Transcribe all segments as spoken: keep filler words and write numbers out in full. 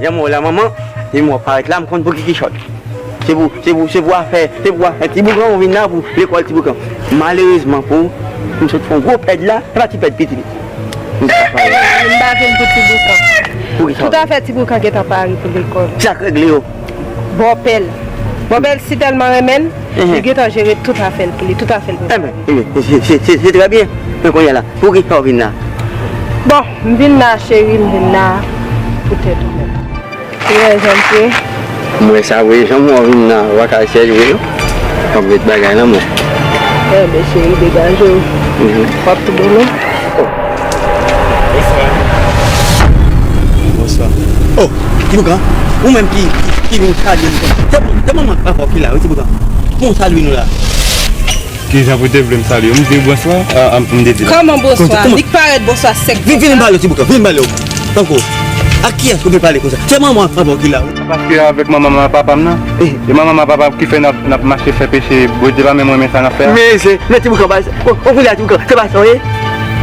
Jan m wè w la, manman, depi m wè w parèt la, m konn pou ki kichòt. Se pou, se pou, se pou afè, se pou afè Ti Boukan ou vin la pou lekòl Ti Boukan. Malerezman pou ou, m sot fè yon gwo pèd la, se pa ti pèd piti. M pa vin pou Ti Boukan. Pou ki sa? Tout afè Ti Boukan gentan pare pou lekòl. Sa k regle yo? Bòpè l. Bòpè l si tèlman renmen l, li gentan jere tout afè l pou li, tout afè l prepare. Enben, enben, se, se, se, se trè byen. Men kounye a la, pou ki sa w vin la? Bon, m vin la, cheri, m vin la poutèt ou menm. Ou wè jan m te. M wè sa vre, jan m wè w vin la, w pa ka chèche vre non. W ap met bagay nan men w. Enben, cheri, degaje w. W ap tou bon non. Bonswa. Oh, Ti Boukan, ou menm ki, ki, ki vin salye m konsa. Se, se manman ak papa w ki la wi, Ti Boukan. Pou w salye nou la. Kijan pou te vle m salye w? M di w bonswa? A, a, m te di la. Kòman bonswa? Kòman? Li k parèt bonswa sèk konsa. Vin, vin m pale w, Ti Boukan, vin m pale w. Tankou, ak kiyès ou vle pale konsa? Se manman ak papa w ki la wi. Paske avèk manman m ak papa m nan. E manman m ak papa m ki fè n ap, n ap mache fè peche, Bondye pa menm renmen sa n ap fè a. Men se, men Ti Boukan, o, o kounye a Ti Boukan, se pa sa w ye?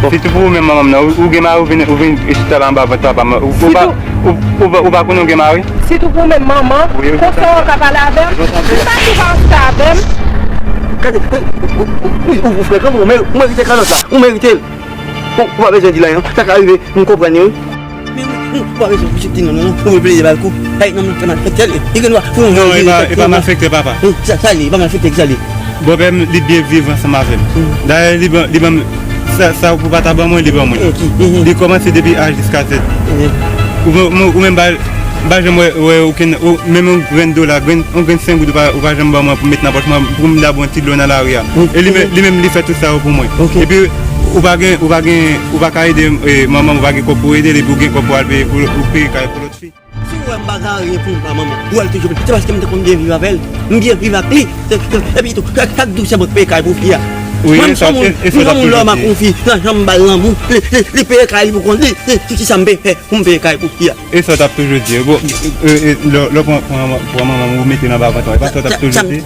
Sitou pou ou menm manman m nan, ou, ou gen mari, ou vin, ou vin chita la anba vant papa m, ou, ou pa, ou, ou, ou pa konnen ou gen mari? Sitou pou ou menm manman, konsa w ka pale avè m? M pa sou pa chita avè m. Gade, ou, ou, ou, ou frekan, ou merite kalòt la, ou merite l. Ou, ou pa bezwen di l anyen, sa ka rive, m konprann li wi. Men wi, ou pa bezwen pouse ti nonm nan non, ou vle plede ba l kou. Ay, nonm nan fè malfektè li. Li gen dwa pou yon... Non, e pa, e pa malfektè, papa. Sa, sa li, e pa malfektè ki sa li. Bòpè m, li byen viv ansanm avè m. Dayè, li ban, li ban m sa, sa ou pa ta ban mwen, li ban mwen. Li kòmanse depi A jiska Z. Ou, ou, ou menm pa, m pa janm wè, wè okenn, menm yon grenn dola, grenn, yon grenn senk goud, ou pa, ou pa janm ban mwen pou m met nan pòch mwen, pou m daba yon ti dlo nan lari a. E li menm, li menm, li fè tout sa yo pou mwen. Epi, ou pa gen, ou pa gen, ou pa ka ede, e, manman m, ou pa gen kòb pou ede l, epi ou gen kòb pou al peye, pou, pou peye kay pou lòt fi. Si w wè m pa gen anyen pou m ba manman, ou wè l toujou, se paske m te konn byen viv avè l. M byen viv ak li. Se, se, epi tou, chak, chak jou se mwen k peye kay pou fi a. Mwen, m se yon moun, m se yon moun lòm ak yon fi, nan jan m ba l lanmou, li, li, li peye kay li pou kont li, li, ki, ki sa m peye fè pou m peye kay pou fi a? E sa w t ap toujou di. Bon, e, e, lè, lè w pran, pran, pran manman m, ou mete l anba vant ou, e pa sa w t ap toujou di?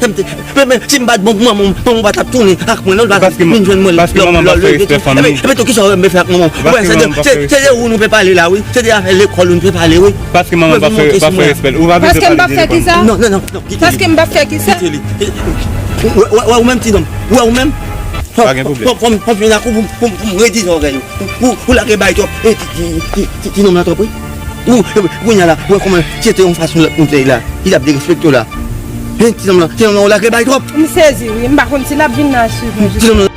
Men, men, si m pa t bon pou manman m, manman m pa t ap tounen ak mwen non, l pa t ap vin jwenn mwen lè, lè, lè, epi tou, kisa w wè m fè ak manman m? Ou wè, se de, se, se de ou nou pe pale la, wi. Se de afè lekòl nou pe pale, wi. Paske manman m pa fè, pa fè respè l. Ou pa bezwen pale de lekòl. Paske m pa fè kisa? Non, non, non, non, kite li. Paske m pa fè kisa? Kite li. Wè, wè, wè, ou menm ti nonm. Wè, ou menm. Pa gen pwoblèm. Fò, fò, fò m vin ak ou pou, pou, pou m redi zòrèy ou. Ou, ou lage bay twòp. E, ti, ti, ti, ti, ti nonm nan twòp, wi. Ou, e, kounye a la, ou wè kòman se te yon fason lòt moun fè la. Li t ap derespekte w la. Hen, ti nonm nan, ti nonm nan, ou lage bay twòp. M sezi, wi. M pa konn si l ap vin nan swiv mwen. Ti nonm nan,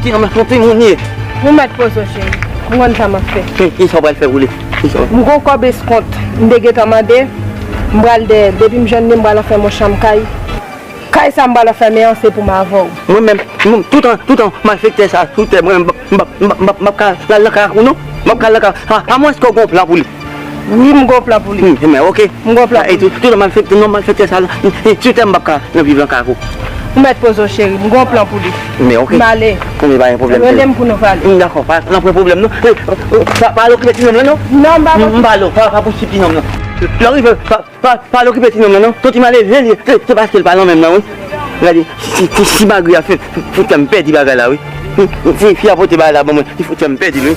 ti nonm nan, se yon timoun li ye. Ou mèt poze w, cheri. M konn sa m ap fè. Hen, kisa w pral fè pou li? Kisa w... M gon kòb eskont. M te gentan mande. M pral dèyè l. Depi m jwenn li, m pral anfèmen yon chanm kay. Kay sa m pral anfèmen an, se pou m avè w. Mwen menm, mwen, toutan, toutan malfektè sa sou tè mwen, m p ap, m p ap, m p ap, m p ap, m p ap ka al nan kay ak ou non. M p ap ka al nan kay. A, amwens ke w gen yon plan pou li. Wi, m gen yon plan pou li. Hmm, men, oke. M gen yon plan pou li. E tou, toutan malfektè, non, malfektè sa la, e, sou tè m, m p ap ka nan viv nan kay ak ou. Ou mèt poze w, cheri. M gen yon plan pou li. Men, oke. M ale. Bon, men pa gen pwoblèm, cheri. Rele m pou nou pale. Hmm, dakò, pa, pa pran pwoblèm non. E, e, pa, pa al okipe ti nonm nan non. Non, m pa... M, m pa al, pa, pa pouswiv ti nonm nan. Lè w rive, pa, Pa, pa al okipe ti nonm nan non. Ton Ti Male vle li, se, se paske l pa nan menm nan, wi. Gade, si, si, si magri a fè, fè, fè m pèdi bagay la, wi. Si fi a pote bagay la ban mwen, li fout fè m pèdi l, wi.